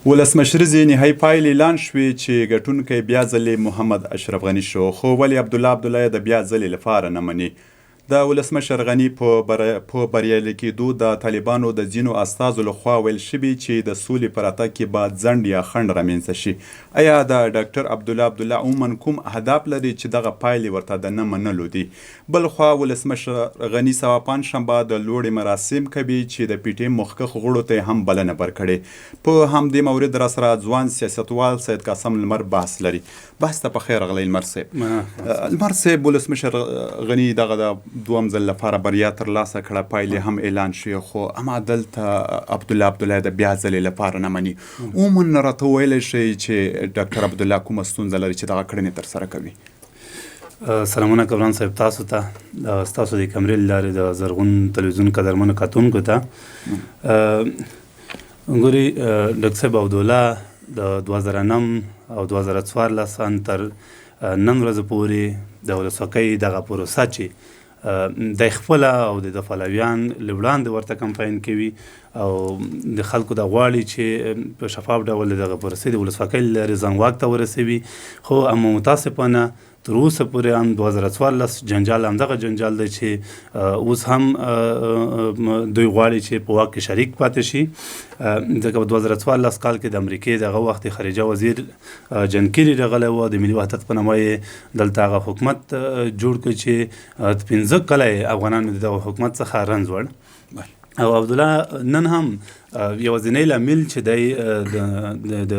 ولسمشریزې نهايي پایلې اعلان شوې چې ګټونکی بیا ځلې محمد اشرف غني شو، خو ولې عبدالله عبدالله یې د بیا ځلې لپاره نه مني؟ د ولسمشر غني په بریالي کېدو د طالبانو د ځینو استازو له خوا ویل شوي چې د سولې په راتګ کې به ځنډ یا خنډ رامنځته شي. ایا د ډاکټر عبدالله عبدالله عموما کوم اهداف لري چې دغه پایلې ورته د نه منلو دي؟ بل خوا ولسمشر غني سبا پنجشنبه د لوړې مراسم کوي چې د پي ټي ایم مخکښ غړو ته یې هم بلنه ورکړې. په همدې مورد راسره ځوان سیاستوال سید قاسم لمر بحث لري. بحث ته په خیر راغلی لمر صاحب. لمر صاحب، ولسمشر غني دغه د دوم ځل لپاره بریا ترلاسه کړه، پایلې هم اعلان شوې، خو اما دلته عبدالله عبدالله د بیا ځلې لپاره نه مني. عموما راته ویلی شئ چې ډاکټر عبدالله کومه ستونزه لري چې دغه کړنې ترسره کوي؟ سلامونه کبران صاحب تاسو ته، ستاسو د کمرې له لارې د زرغون تلویزیون قدرمنو کتونکو ته. ګوري ډاکټر صاحب عبدالله د 2009 او 2014 ان تر نن ورځې پورې د ولسواکۍ دغه پروسه چې د خپله او د پلویان له وړاندې ورته کمپاین کوي او د خلکو دا غواړي چې په شفاف ډول دغه پروسې د ولسواکۍ له لارې ځان واک ته ورسوي، خو اما متاسفانه تر اوسه پورې هم 2014 جنجال همدغه جنجال دی چې اوس هم دوی غواړي چې په واک کې شریک پاتې شي. ځکه په 2014 کال کې د امریکې دغه وخت خارجه وزیر جان کیري راغلی و، د ملي وحدت په نامه یې دلته هغه حکومت جوړ کړ چې 5 کاله یې افغانانو د دغه حکومت څخه رنځ وړ. او عبدالله نن هم یوازینی لامل چې دی د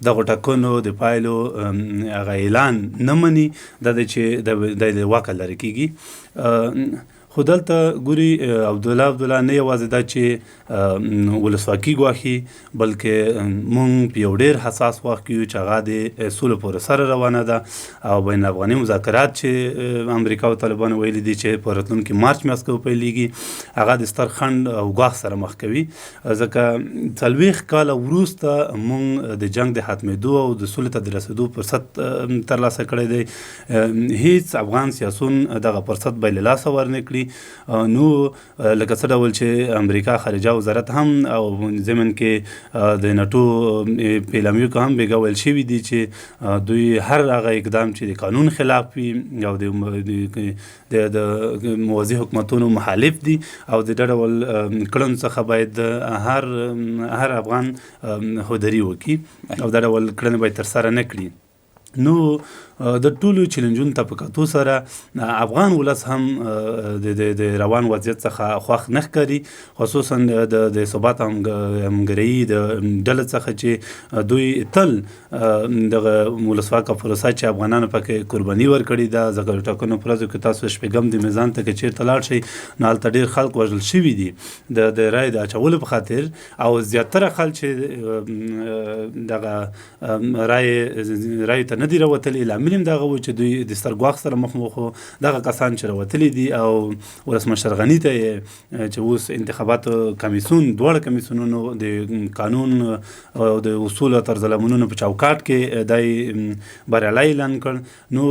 دغو ټاکنو د پایلو هغه اعلان نه مني دا دی چې دی له واکه لرې کېږي. خو دلته ګوري عبدالله عبدالله نه یوازې دا چې ولسواکي ګواښي، بلکې مونږ په یو ډېر حساس وخت کې یو چې هغه د سولې پروسه را روانه ده او بین الافغاني مذاکرات چې امریکا او طالبانو ویلي دي چې په راتلونکي مارچ میاشت کې پیلېږي، هغه د ستر خنډ او ګواښ سره مخ کوي. ځکه 40 کاله وروسته مونږ د جنګ د ختمېدو او د سولې ته د رسېدو فرصت ترلاسه کړی دی. هیڅ افغان سیاسون دغه فرصت باید له لاسه ورنه کړي. نو لکه څه ډول چې امریکا خارجه وزارت هم او ضمن کې د ناټو په اعلامیو کې هم بېګا ویل شوي دي چې دوی هر هغه اقدام چې د قانون خلاف وي او د موازي حکومتونو مخالف دي او د ډول کړنو څخه باید هر افغان هودري وکړي او دا ډول کړنې باید ترسره نه کړي. نو د ټولو چیلنجونو ته په کتو سره افغان ولس هم د روان وضعیت څخه خوښ نه ښکاري، خصوصا د ثبات همګرایي د ډلې څخه چې دوی تل دغه ولسواکه پروسه چې افغانانو پکې قرباني ورکړې ده. ځکه د ټاکنو په ورځو کې تاسو شپږم د میزان ته که چېرته لاړ شئ نو هلته ډېر خلک وژل شوي دي د رایې د اچولو په خاطر، او زیاتره خلک چې دغه رایې ته نه دي راوتلي، لامل هم دغه و چې دوی د ستر ګواښ سره مخ وو. خو دغه کسان چې راوتلي دي او ولسمشر غني ته یې چې اوس انتخاباتو کمیسیون دواړه کمیسیونونو د قانون او د اصول او طرزالعملونو په چوکاټ کې دی بریالی اعلان کړ، نو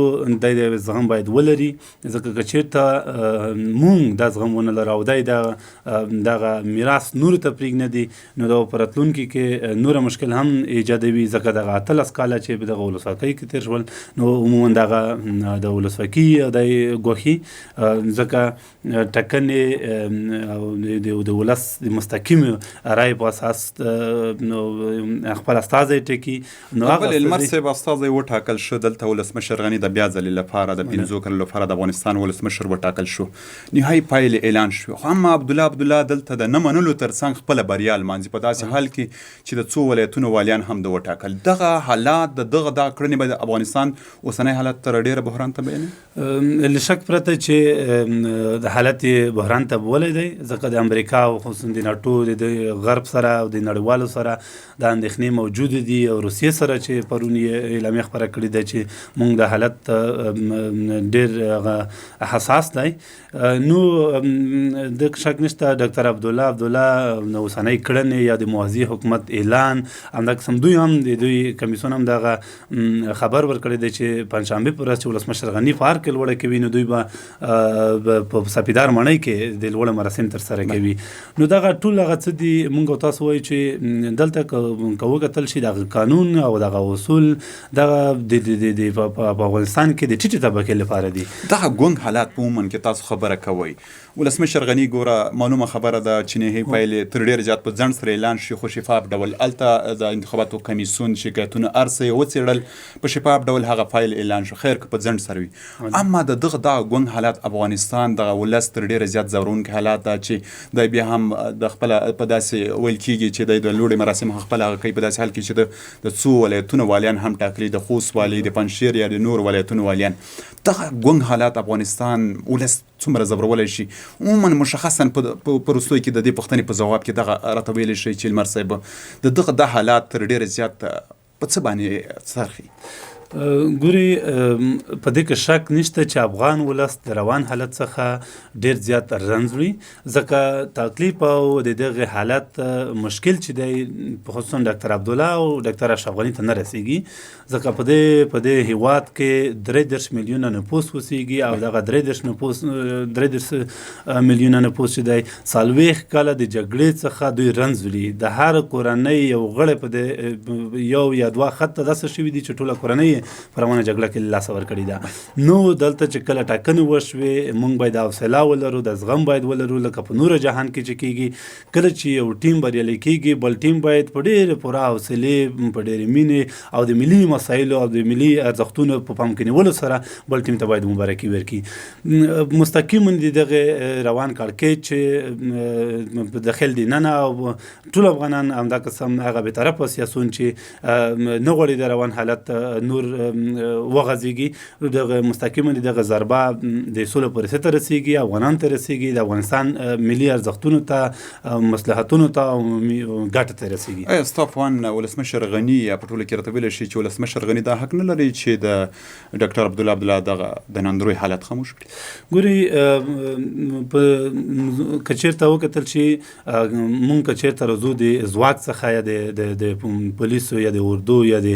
دی د زغم باید ولري. ځکه که چېرته مونږ دا زغم ونه لرو او دی دغه میراث نورو ته پرېږدي نو دا په راتلونکي کې نوره مشکل هم ایجادوي. ځکه دغه 18 کاله چې په دغه ولسواکۍ کې تېر شول نو عموما دغه د ولسواکي دی ګواښي، ځکه ټاکنې او د ولس د مستقیم رایې په اساس خپل استازی ټاکي. نو هغه بلې لمر صاحب استازی وټاکل شو، دلته ولسمشر غني د بیا ځلې لپاره د 5 کلونو لپاره د افغانستان ولسمشر وټاکل شو، نهایي پایلې اعلان شوې، خو اما عبدالله عبدالله دلته د نه منلو ترڅنګ خپله بریا لمانځي، په داسې حال کې چې د څو ولایتونو والیان هم د وټاکل. دغه حالات د دغه دا کړنې به د افغانستان اوسنی حالت تر ډېره بحران ته بیانوي؟ له شک پرته چې د حالت یې بحران ته بولی دی، ځکه د امریکا او خصوصاً د ناټو د غرب سره او د نړیوالو سره دا اندېښنې موجودې دي، او روسیې سره چې پرون یې اعلامیه خپره کړې ده چې موږ د حالت ډېر هغه حساس دی. نو د شک نشته ډاکټر عبدالله عبدالله اوسنۍ کړنې یا د موازي حکومت اعلان همدا قسم دوی هم د دوی کمیسیون هم دغه خبر ورکړی دی چې چې پنجشنبې په ورځ چې ولسمشر غني په ارګ کې لوړه کوي، نو دوی به په سپیدار ماڼۍ کې د لوړې مراسم ترسره کوي. نو دغه ټول هغه څه دي، مونږ او تاسو وایو چې دلته که وکتل شي دغه قانون او دغه اصول دغه د د د په افغانستان کې د ټیټې طبقې لپاره دي. دغه ګونګ حالات په عموما کې تاسو خبره کوئ، ولسمشر غني ګوره معلومه خبره ده چې نهي پایلې تر ډېره زیات په ځنډ سره اعلان شي، خو شفاف ډول هلته د انتخاباتو کمیسیون شکایتونه هر څه یې وڅېړل، په شفاف ډول هغه پایلې اعلان شو، خیر که په ځنډ سره وي. اما د دغه دغه ګونګ حالات افغانستان دغه ولس تر ډېره زیات ځورونکی حالات ده چې دی بیا هم د خپله په داسې ویل کېږي چې دی د لوړې مراسم هم خپله هغه کوي، په داسې حال کې چې د څو ولایتونو والیان هم ټاکلي، د خوست والي، د پنجشېر یا د نورو ولایتونو والیان. دغه ګونګ حالات افغانستان ولس څومره ځورولی شي؟ عموما مشخصا په وروستیو کې د دې پوښتنې په ځواب کې دغه راته ویلی شئ چې لمر صاحب د دغه دا حالات تر ډېره زیات په څه باندې څرخي؟ ګوري، په دې کې شک نشته چې افغان ولس د روان حالت څخه ډیر زیات رنځ وړي، ځکه تکلیف او د دغه حالت مشکل چې دی خصوصا ډاکټر عبدالله او ډاکټر اشرف غني ته نه رسیږي، ځکه په دې هیواد کې 33 میلیونه نفوس اوسیږي او دغه 33 نفوس 33 میلیونه نفوس چې دی 40 کاله د جګړې څخه دوی رنځ وړي. د هر کورنۍ یو غړی په دې یو یا دوه خطه داسې شوي دي چې ټوله کورنۍ په روانه جګړه کې له لاسه ورکړې ده. نو دلته چې کله ټاکنې وشوې، مونږ باید حوصله ولرو، د زغم باید ولرو، لکه په نور جهان کې چې کیږي. کله چې یو ټیم بریالی کیږي، بل ټیم باید په ډېرې پوره حوصلې، په ډېرې مینې او د ملي مسایلو او د ملي ارزښتونو په پام کې نیولو سره بل ټیم ته باید مبارکي ورکړي. مستقیما د دغه روان کړکېچ چې دخیل دي نه او ټول افغانان، همدا قسم هغه بېطرفه سیاسیون چې نه غواړي د روان حالت نور وغځېږي، دغه مستقیما دغه ضربه د سولې پروسې ته رسیږي، افغانان ته رسیږي، د افغانستان ملي ارزښتونو ته، مصلحتونو ته او ګټه ته رسیږي. ایا ستا په اند ولسمشر غني یا په ټوله کې راته ویلی شي چې ولسمشر غني دا حق نه لري چې د ډاکټر عبدالله عبدالله دغه د ناندروی حالت خاموش کړي؟ ګوري، په که چېرته وکتل چې مونږ که چېرته راځو د ځواک څخه یا د پولیسو یا د اردو یا د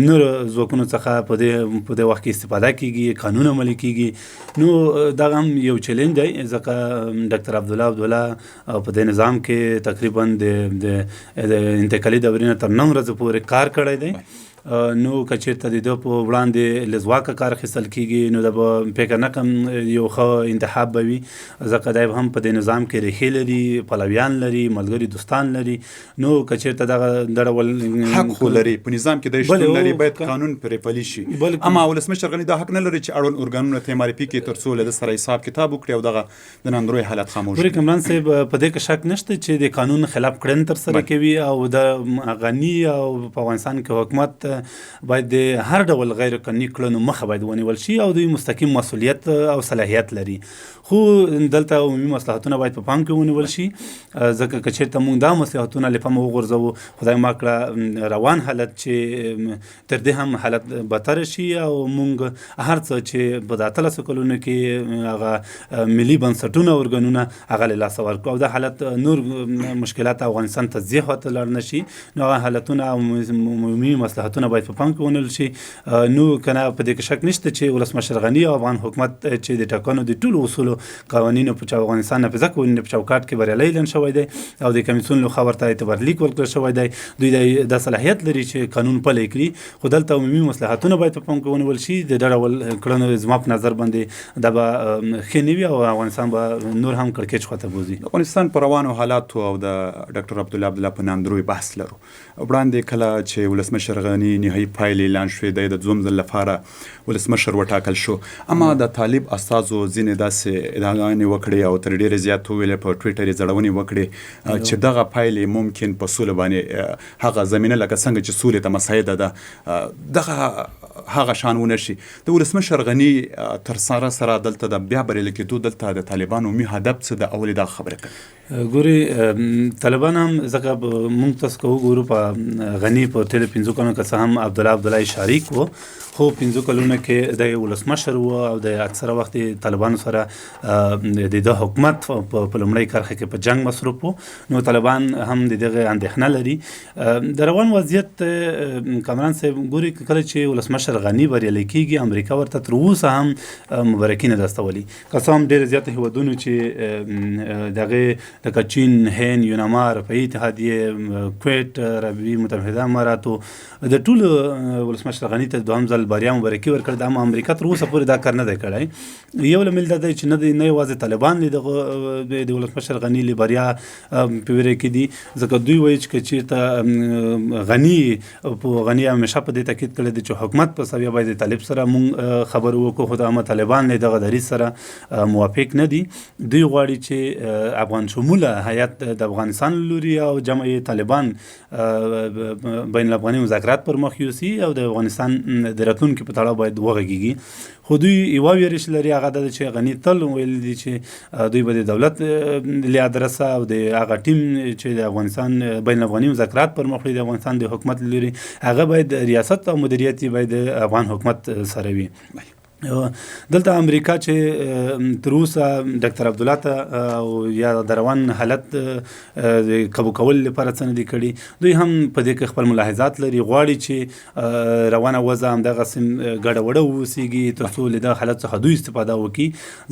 نورو ځواکونو څخه په دې وخت کې استفاده کیږي، قانون عملي کیږي، نو دغه هم یو چیلنج دی، ځکه ډاکټر عبدالله عبدالله په دې نظام کې تقریبا د انتقالي دورې نه تر نن ورځې پورې کار کړی دی. نو که چېرته د ده په وړاندې له ځواکه کار اخیستل کېږي، نو دا به فکر نه کوم یو ښه انتخاب به وي، ځکه دی هم په دې نظام کې ریښې لري، پلویان لري، ملګري دوستان لري. نو که چېرته دغه د ډول حق خو لري، په نظام کې دی شتون لري، باید قانون پرې پلي شي. اما ولسمشر غني دا حق نه لري چې اړوند ارګانونه ته معرفي کړي تر څو له ده سره حساب کتاب وکړي او دغه د ناندروی حالت خاموش کړي. کمران صاحب، په دې کې شک نشته چې د قانون خلاف کړنې ترسره کوي او د غني او په افغانستان کې حکومت باید د هر ډول غیر قانوني کړنو مخه باید ونیول شي او دوی مستقیم مسولیت او صلاحیت لري. خو دلته عمومي مصلحتونه باید په پام کې ونیول شي، ځکه که چېرته موږ دا مصلحتونه له پامه وغورځوو، خدای مه کړه روان حالت چې تر دې هم حالت بدتر شي او موږ هر څه چې په د 18 کلونو کې هغه ملي بنسټونه او ارګانونه هغه له لاسه ورکړو او دا حالت نور مشکلات افغانستان ته ځي خواته لاړ نه شي، نو هغه حالتونه او عمومي مصلحتونه باید په پام کې ونیول شي. نو کنه په دې کې شک نشته چې ولسمشر غني او افغان حکومت چې د ټاکنو د ټولو اصولو قوانینو په افغانستان نافذه قوانینو په چوکاټ کې بریالی اعلان شوی دی او د کمیسیون لخوا ورته اعتبار لیک ورکړل شوی دی، دوی دا صلاحیت لري چې قانون پلی کړي. خو دلته عمومي مصلحتونه باید په پام کې ونیول شي. د دا ډول کړنو زما په نظر باندې دا به ښه نه وي او افغانستان به نور هم کړکېچ خواته بوځي. د افغانستان په روانو حالاتو او د ډاکټر عبدالله عبدالله په ناندروی بحث لرو. وړاندې کله چې ولسمشر غني نهایي پایلې اعلان شوې، دی د دوم ځل لپاره ولسمشر وټاکل شو، اما د طالب استازو ځینې داسې ادعاګانې وکړې او تر ډېره زیات وویلې، په ټویټر یې ځړونې وکړې چې دغه پایلې ممکن په سوله باندې هغه زمینه لکه څنګه چې سولې ته مساعده ده دغه هغه شان ونه شي. د ولسمشر غني تر سره سره دلته د بیا بریالي کېدو دلته د طالبانو عمومي هدف څه ده او ولې دغه خبره کوي؟ ګوري طالبان هم ځکه مونږ تاسو کو ګورو په غنی په تیر 5 کلونو که څه هم عبدالله عبدالله شریک وو، خو 5 کلونو کې د ولسمشر وو او د اکثره وخت طالبانو سره د حکومت په لومړۍ کرښه کې په جنگ مصروف وو، نو طالبان هم د دغه اندېښنه لري. د روان وضعیت کامران صاحب ګوري کله چې ولسمشر غنی بریالی کیږي، امریکا ورته تر اوسه هم مبارکي نه ده استولې. که څه هم ډېر زیات هیوادونو چې دغه لکه چین، هند، یوناما، اروپایي اتحادیې، کویټ، عربي متحده اماراتو د ټولو ولسمشر غني ته دوهم ځل بریا مبارکي ورکړه، اما امریکا تر اوسه پورې دا کار نه دی کړی. یو لامل دا دی چې نه یوازې طالبان دغه د ولسمشر غني له بریا په ویره کې دي، ځکه دوی وایي چې که چېرته غني په غني همیشه په دې تاکید کړی دی چې حکومت په سویه باید طالب سره مونږ خبرې وکړو، خو اما طالبان له دغه دریځ سره موافق نه دي. دوی غواړي چې افغان شموله هیئت د افغانستان لوري او جمع طالبان بین الافغاني مذاکرات پر مخ یوسي او د افغانستان د راتلونکي په تړاو باید وغږیږي. خو دوی یوه ویره چې لري هغه دا ده چې غني تل ویلي دي چې دوی به د دولت له ادرسه او د هغه ټیم چې د افغانستان بین الافغاني مذاکرات پر مخ وړي د افغانستان د حکومت له لوري، هغه باید ریاست او مدیریت یې باید افغان حکومت سره وي. دلته امریکا چې تر اوسه ډاکټر عبدالله ته او یا د روان حالت قبو کول لپاره څه نه دي کړي، دوی هم په دې کې خپل ملاحظات لري، غواړي چې روانه وضع همدغسې ګډه وډه واوسېږي تر څو له دغه حالت څخه دوی استفاده وکړي.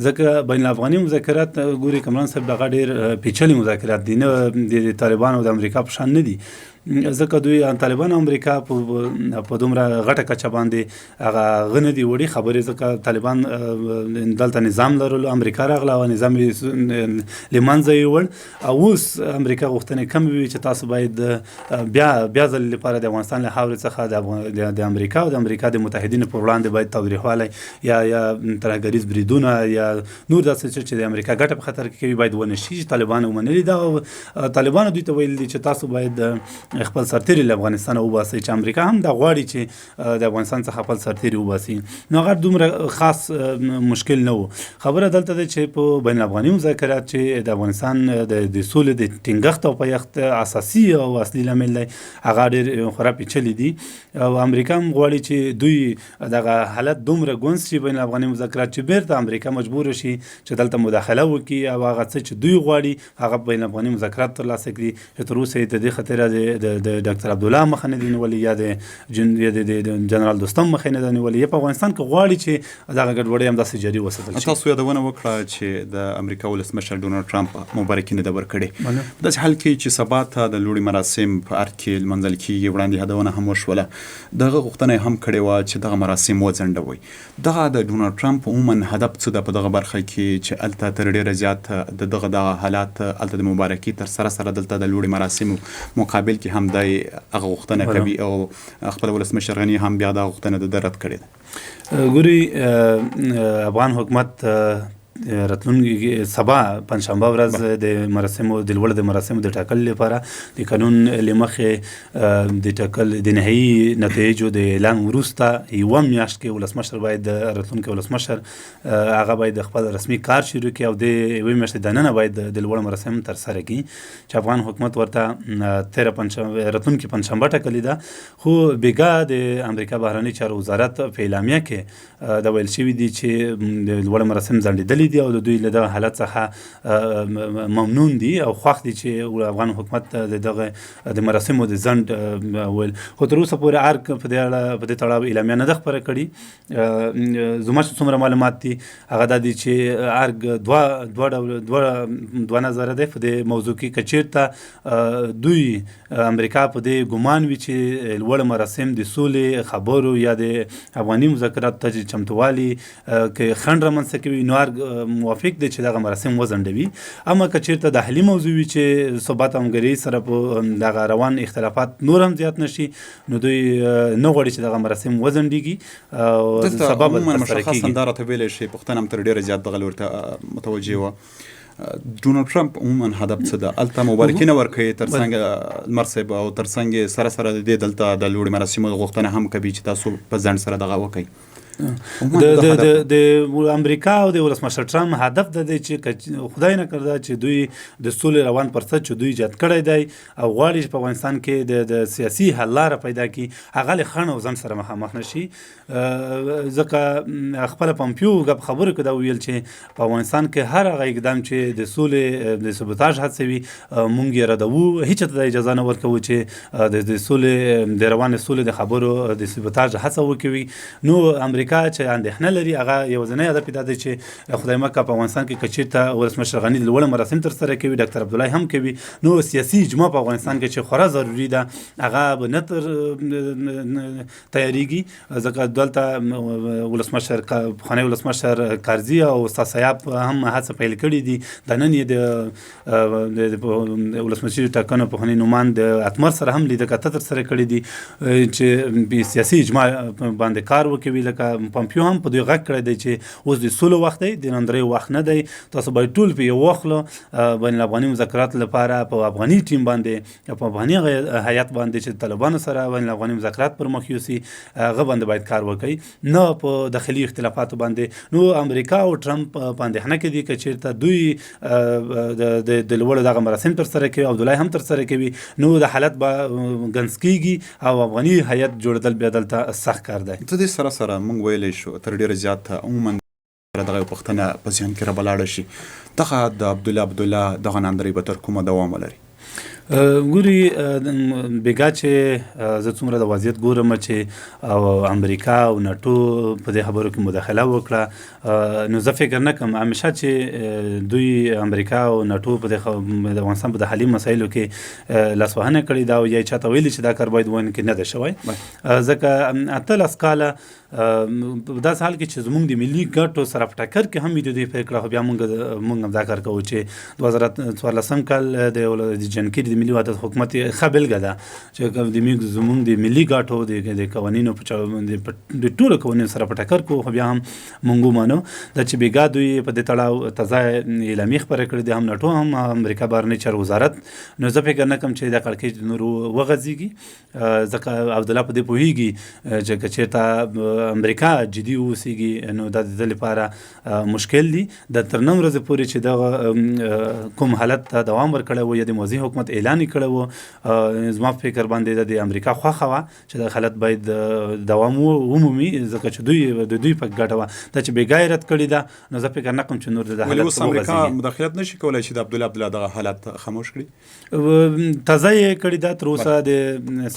ځکه بین الافغاني مذاکرات ګوري کمران صاحب دغه ډېر پیچلي مذاکرات دي، نه د طالبانو او د امریکا په شان نه دي، ځکه دوی طالبان او امریکا په دومره غټه کچه باندې هغه غنه دي وړي خبرې، ځکه طالبان دلته نظام لرلو، امریکا راغله او نظام یې له منځه یوړ او اوس امریکا غوښتنې کمې وي چې تاسو باید بیا ځل لپاره د افغانستان له خاورې څخه د امریکا او د امریکا د متحدینو پر وړاندې باید تاوتریخوالی یا ترهګریز بریدونه یا نور داسې څه چې د امریکا ګټه په خطر کې کوي باید ونه شي. چې طالبانو ومنلې ده او طالبانو دوی ته ویلي دي چې تاسو باید خپل سرتیري له افغانستانه وباسئ، چې امریکا هم دا غواړي چې د افغانستان څخه خپل سرتیري وباسي. نو هغه دومره خاص مشکل نه و. خبره دلته ده چې په بین الافغاني مذاکرات چې د افغانستان د سولې د ټینګښت او پایښت اساسي او اصلي لامل دی، هغه ډېر خورا پیچلي دي او امریکا هم غواړي چې دوی دغه حالت دومره ګونځ شي بین الافغاني مذاکرات چې بیرته امریکا مجبور شي چې دلته مداخله وکړي او هغه څه چې دوی غواړي هغه بین الافغاني مذاکرات ترلاسه کړي، چې تر اوسه یې د دې خاطره د ډاکټر عبدالله مخه نه دی نیولې یا د جنرال دوستم مخه نه ده نیولې، یا په افغانستان کې غواړي چې دغه ګډوډۍ همداسې جاري وساتل شي. تاسو یادونه وکړه چې د امریکا ولسمشر ډونالډ ټرمپ مبارکي نه ده ورکړې، په داسې حال کې چې سبا ته د لوړې مراسم په ارګ کې لمانځل کېږي، وړاندې یادونه هم وشوله، دغه غوښتنه یې هم کړې وه چې دغه مراسم وځنډوي. دغه د ډونالډ ټرمپ عموما هدف څه ده په دغه برخه کې چې هلته تر ډېره زیات د دغه دغه حالات هلته د مبارکي تر سره سره دلته د لوړې مراسمو مقابل کې هم دی هغه غوښتنه کوي او خپل ولسمشر غني هم بیا دا غوښتنه د ده رد کړې ده. ګوري افغان حکومت راتلونکي سبا پنجشنبه ورځ د مراسمو د لوړ د مراسمو د ټاکلو لپاره د قانون له مخې د ټاکل د نهایي نتایجو د اعلان وروسته یوه میاشت کې ولسمشر باید راتلونکی ولسمشر هغه باید خپل رسمي کار شروع کړي او د یوې میاشتې دننه باید د لوړ مراسم ترسره کړي چې افغان حکومت ورته تېره پنجشنبه راتلونکې پنجشنبه ټاکلې ده. خو بېګا د امریکا بهرنیو چارو وزارت په اعلامیه کې دا ویل شوي دي چې د لوړ مراسم ځنډېدلي دي او د دوی له دغه حالت څخه ممنون دي او خوښ دي چې افغان حکومت د دغه د مراسمو د ځنډ ویل، خو تر اوسه پورې ارګ په دې اړه په دې تړاو اعلامیه نه ده خپره کړې. زما چې څومره معلومات دي هغه دا دي چې ارګ دوه دوه ډول دوه دوه نظره دی په دې موضوع کې. که چېرته دوی امریکا په دې ګمان وي چې لوړ مراسم د سولې خبرو یا د افغاني مذاکراتو ته چې چمتووالي کې خنډ رامنځته کوي، نو ارګ موافق دی چې دغه مراسم وځنډوي. اما که چېرته داخلي موضوع وي چې ثبات او همګرۍ سره په دغه روان اختلافات نور هم زیات نه شي، نو دوی نه غواړي چې دغه مراسم وځنډېږي او دلته سبا به عموماً ترسره مشخصاً کېږي. دا راته ویلی شي، پوښتنه هم تر ډېره زیات دغه لوري ته متوجه وه. ډونالډ ټرمپ عموما هدف څه ده؟ هلته مبارکي نه ورکوي ترڅنګ لمر صاحب او ترڅنګ سره سره د دې دلته د لوړې مراسمو غوښتنه هم کوي چې تاسو په ځنډ سره دغه وکړئ. د د د امریکا او د ولسمشر ټرمپ هدف د دی چې خدای نه کړه چې دوی د سولې روان پرسه چې دوی ایجاد کړی دی او غواړي چې په افغانستان کې د سیاسي حل لاره پیدا کړي، هغه له خنډ او ځنډ سره مخامخ نه شي. ځکه خپله پمپیو په خبرو کې دا وویل چې په افغانستان کې هر هغه اقدام چې د سولې د سبوتاژ هڅه وي مونږ یې ردوو، هیچا ته دا اجازه نه ورکوو چې د سولې د روانې سولې د خبرو د سبوتاژ هڅه وکوي. نو امریکا چې اندېښنه لري هغه یوازینی هدف یې دا دی چې خدای مه که په افغانستان کې که چېرته ولسمشر غني د لوړو مراسم ترسره کوي، ډاکتر عبدالله هم کوي، نو سیاسي اجماع په افغانستان کې چې خورا ضروري ده هغه به نه تر تیاریږي، ځکه دلته ولسمشر پخوانی ولسمشر کرزي او استاد سیاف هم هڅه پیل کړې دي. د نن یې د ولسمشري ټاکنو پخوانی نوماند اتمر سره هم لیده کاته ترسره کړې دي چې سیاسي اجماع باندې کار وکوي. لکه پمپیو هم په دوی غږ کړی دی چې اوس د سولې وخت دی، د نندرې وخت نه دی، تاسو باید ټول په یو وخت بین الافغاني مذاکرات لپاره په افغاني ټیم باندې، په افغاني هیئت باندې چې طالبانو سره بین الافغاني مذاکرات پر مخ یوسي هغه باندې باید کار وکړي، نه په داخلي اختلافاتو باندې. نو امریکا او ټرمپ په اندېښنه کې دي که چېرته دوی د لوړو دغه مراسم ترسره کوي، عبدالله هم ترسره کوي، نو د حالت به ګنس کېږي او افغاني هیئت جوړېدل بیا دلته سخت کار دی. د دې سره سره موږ ویلی شو تر ډېره زیات عموماً دغه یو پوښتنه په ذهن کې راولاړه شي، دغه د عبدالله عبدالله دغه ناندرۍ به تر کومه دوام ولري؟ ګوري بیګا چې زه څومره د وضعیت ګورم چې او امریکا او ناټو په دې خبرو کې مداخله وکړه، نو زه فکر نه کوم همیشه چې دوی امریکا او ناټو په دې د افغانستان په داخلي مسایلو کې لاسوهنه کړې ده او یا یې چاته ویلي چې دا کار باید ونه کړي، نه دی شوی. ځکه 18 کاله په داسې حال کې چې زمونږ د ملي ګټو سره په ټکر کې هم د دوی پرېکړه، خو بیا مونږ هم دا کار کوو چې 2014 کال د جنکي د ملي وحدت حکومت ښه بېلګه ده چې زمونږ د ملي ګټو د قوانینو د ټولو قوانینو سره په ټکر کې، خو بیا هم مونږ ومنو. دا چې بېګا دوی په دې تړاو تازه اعلامیې خپرې کړې دي، هم ناټو هم امریکا بهرنیو چارو وزارت، نو زه فکر نه کوم چې دا کړکېچ نور وغځېږي، ځکه عبدالله په دې پوهېږي چې که چېرته امریکا جدي اوسېږي نو دا د ده لپاره مشکل دي. د تر نن ورځې پورې چې دغه کوم حالت ته دوام ورکړی و یا د موازي حکومت اعلان یې کړی و، زما په فکر باندې د امریکا خوښه وه چې دا حالت باید دوام ومومي، ځکه چې دوی د دوی په ګټه وه. دا چې بېګا یې رد کړې ده، نو زه فکر نه کوم چې نور د ولې حالت اوس امریکا وغځېږي. مداخلت نشي کولای چې د عبدالله عبدالله دغه حالت خاموش کړي؟ تازه یې کړې ده، تر اوسه د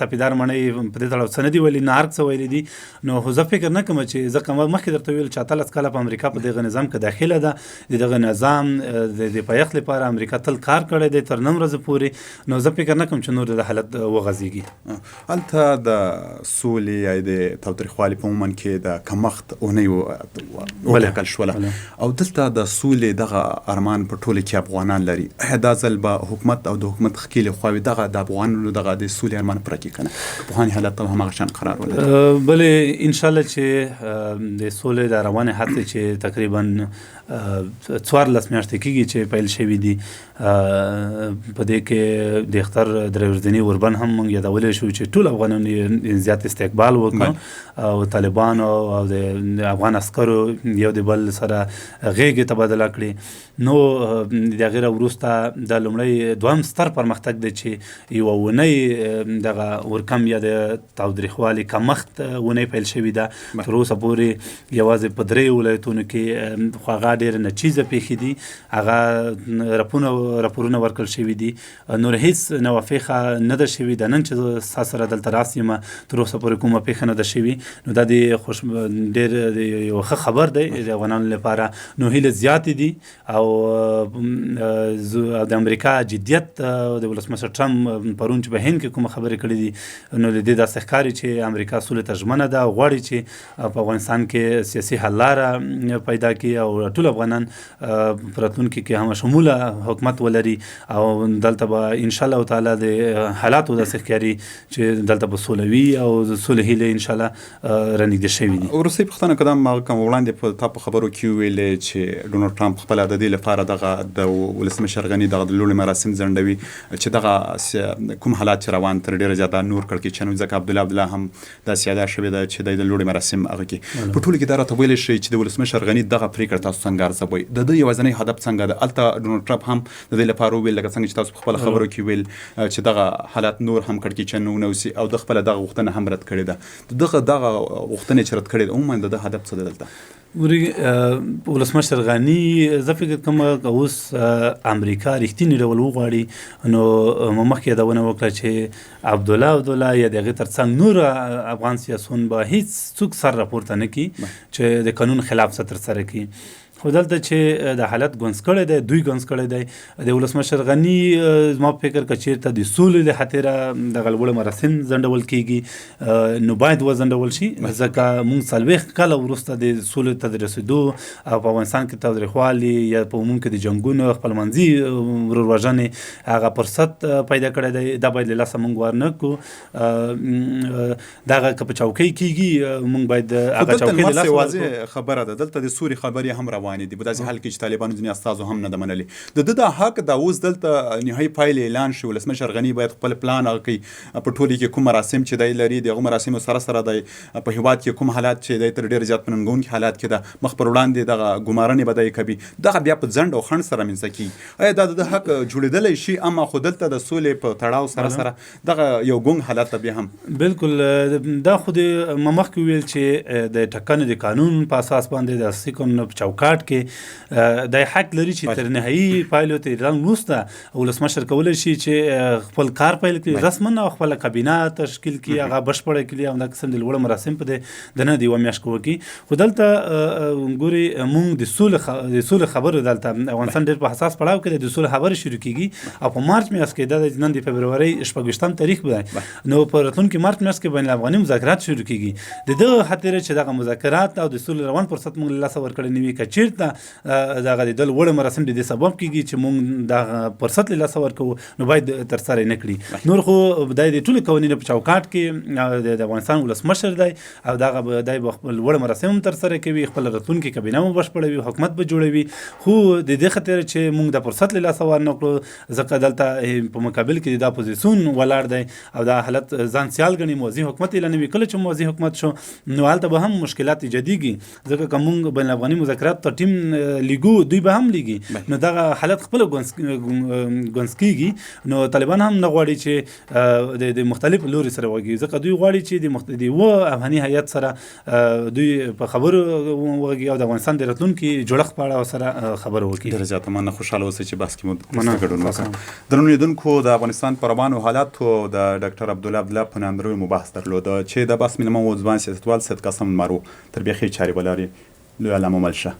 سپیدار مڼۍ په دې تړاو څه نه دي ویلي، نه ارګ څه ویلي دي. نو خو زه فکر نه کوم چې ځکه ما مخکې درته ویل چې 18 کاله په امریکا په دغه نظام کې داخله ده، د دغه نظام د پایښت لپاره امریکا تل کار کړی دی تر نن ورځې پورې، نو زه فکر نه کوم چې نور د حالت وغځېږي. هلته د سولې یا د تاوتریخوالي په عموماً کې د کمښت اونۍ وټاکل شوله او دلته د سولې دغه ارمان په ټوله کې افغانان لري، ایا دا ځل به حکومت او د حکومت ښکېلې خواوې دغه د افغانانو دغه د سولې ارمان پوره کړي که نه، که پخواني حالت ته هماغه شان قرار ولري؟ بلې انشاءالله چې د سولې د روانې هڅې چې تقریباً 14 میاشتې کېږي چې پیل شوې دي، په دې کې د اختر درې ورځني اوربند هم موږ یادولی شو چې ټول افغانانو یې زیات استقبال وکړ او طالبانو او د افغان عسکرو یو د بل سره غېږې تبادله کړې. نو د هغې را وروسته دا لومړی دوهم ستر پرمختګ دی چې یوه اونۍ دغه اورکم یا د تاوتریخوالي کمښت اونۍ پیل شوې ده. تر اوسه پورې یوازې په درې ولایتونو کې، خو هغه ډېرې نچیزه پېښې دي، هغه راپورونه ورکړل شوي دي، نور هیڅ نوه پېښه نه ده شوې. د نن چې زه ستا سره دلته راست یم تر اوسه پورې کومه پېښه نه ده شوې، نو دا د ډېر یو ښه خبر دی د افغانانو لپاره. نو هیلې زیاتې دي او د امریکا جدیت، د ولسمشر ټرمپ پرون چې په هند کې کومه خبرې کړې دي، نو له دې داسې ښکاري چې امریکا سولې ته ژمنه ده او غواړي چې په افغانستان کې سیاسي حل لاره پیدا کړي او ټول افغانان په راتلونکي کې همه شموله حکومت ولري او دلته به ان شاء الله تعالی د حالاتو داسې ښکاري چې دلته به سوله وي او د سولې هیلې ان شاء الله رانږدې شوې دي. وروستۍ پوښتنه که دا ما کوم وړاندې په تا په خبرو کې وویلې چې ډونالډ ټرمپ خپله د دې لپاره دغه د ولسمشر غني دغه د لوړې مراسم ځنډوي چې دغه کوم حالات چې روان تر ډېره زیاته نور کړکېچن وي، ځکه عبدالله عبدالله هم داسې ادعا شوې ده چې دی د لوړې مراسم هغه کې په ټولو کې دا راته ویلی شئ چې د ولسمشر غني دغه پرېکړه تاسو څنګه ارزوئ؟ د ده یوازینی هدف څنګه ده؟ هلته ډونالډ ټرمپ هم د دې لپاره وویل لکه څنګه چې تاسو په خپله خبرو کې ویل چې دغه حالات نور هم کړکېچن ونه اوسي او ده خپله دغه غوښتنه هم رد کړې ده. د دغه دغه غوښتنې چې رد کړې ده عموما د ده هدف څه دی دلته؟ ګوري ولسمشر غني زه فکر کوم که اوس امریکا رښتیني ډول وغواړي نو ما مخکې یادونه وکړه چې عبدالله عبدالله یا د هغې ترڅنګ نور افغان سیاسون به هیڅ څوک سر راپورته نه کړي چې د قانون خلاف څه ترسره کړي. خو دلته چې د حالت ګونځ کړی دی، دوی ګونځ کړی دی، د ولسمشر غني زما په فکر که چیرته د سولې له خاطره دغه لوړ مراسم ځنډول کیږي نو باید وځنډول شي، ځکه موږ 40 کاله وروسته د سولې ته د رسېدو او په افغانستان کې تاوتریخوالي یا په عموم کې د جنګونو خپلمنځي وروروژنې هغه فرصت پیدا کړی دی، دا باید له لاسه موږ ورنه کړو. دغه که په چوکۍ کیږي موږ باید هغه چوکۍ له لاسه واضح خبره ده، دلته د سولې خبرې هم روانې دي، په داسې حال کې چې طالبانو ځینې استازو هم نه ده منلې. د ده دا حق دا اوس دلته نهایي پایلې اعلان شي، ولسمشر غني باید خپل پلان هغه کوي، په ټولې کې کوم مراسم چې دی لري د هغو مراسمو سره سره دی په هیواد کې کوم حالات چې دی تر ډېر زیات په ننګونکي حالات کې ده مخ پر وړاندې دغه ګمارنې به دی کوي، دغه بیا په ځنډ او خنډ سره رامنځته کېږي. ایا دا د ده حق جوړېدلی شي؟ اما خو دلته د سولې په تړاو سره سره دغه یو ګونګ حالت ته بیا هم بالکل دا خو د ما مخکې وویل چې د ټاکنو د قانون په اساس باندې د اساسي قانون په چوکاټ کې د حق لري چې تر نهایي پایلو ته اعلان وروسته ولسمشر کولی شي چې خپل کار پیل کړي رسما او خپله کابینه تشکیل کړي، هغه بشپړه کړي او دا قسم د لوړو مراسم په دې دننه د یوه میاشت کې وکړي. خو دلته ګوري موږ د سولې خبرو دلته افغانستان ډېر په حساس پړاو کې دی، د سولې خبرې شروع کېږي او په مارچ میاشت کې دا نن د فبرورۍ 26 تاریخ دی، نو په راتلونکي مارچ میاشت کې بین الافغاني مذاکرات شروع کېږي. د دغه خاطر چې دغه مذاکرات او د سولې روان فرصت موږ له لاسه ورکړی نه وي، که چېرته دغه د ده لوړ مراسم د دې سبب کېږي چې موږ دغه فرصت له لاسه ورکوو نو باید ترسره یې نه کړي. نور خو دی د ټولو قوانینو په چوکاټ کې د افغانستان ولسمشر دی او دغه دی به خپل لوړ مراسم هم ترسره کوي، خپل راتلونکې کابینه هم بشپړوي، حکومت به جوړوي. خو د دې خاطر چې موږ دا فرصت له لاسه ورنه کړو، ځکه دلته په مقابل کې د اپوزیسیون ولاړ دی او دا حالت ځان سیال ګڼي، موازي حکومت اعلانوي. کله چې موازي حکومت شو نو هلته به هم مشکلات ایجادېږي، ځکه که موږ بین الافغاني مذاکرات ته ټیم لیږو دوی به هم لیږي، نو دغه حالت خپله ګونځ کېږي. نو طالبان هم نه غواړي چې د مختلف لوري سره وغږېږي، ځکه دوی غواړي چې د یوه افغاني هیئت سره دوی په خبرو وغږېږي او د افغانستان د راتلونکي جوړښت په اړه سره خبرې وکړي. ډېره زیاته مننه، خوشحاله اوسئ چې بحث کې مو ګډون وکړ. درنو لیدونکو، د افغانستان په روانو حالاتو او د ډاکټر عبدالله عبدالله په ناندریو مو بحث درلود چې د بحث مېلمه و ځوان سیاستوال سید قاسم لمر و. تر بیا ښې چارې ولرئ، لوی الله مو مل شه.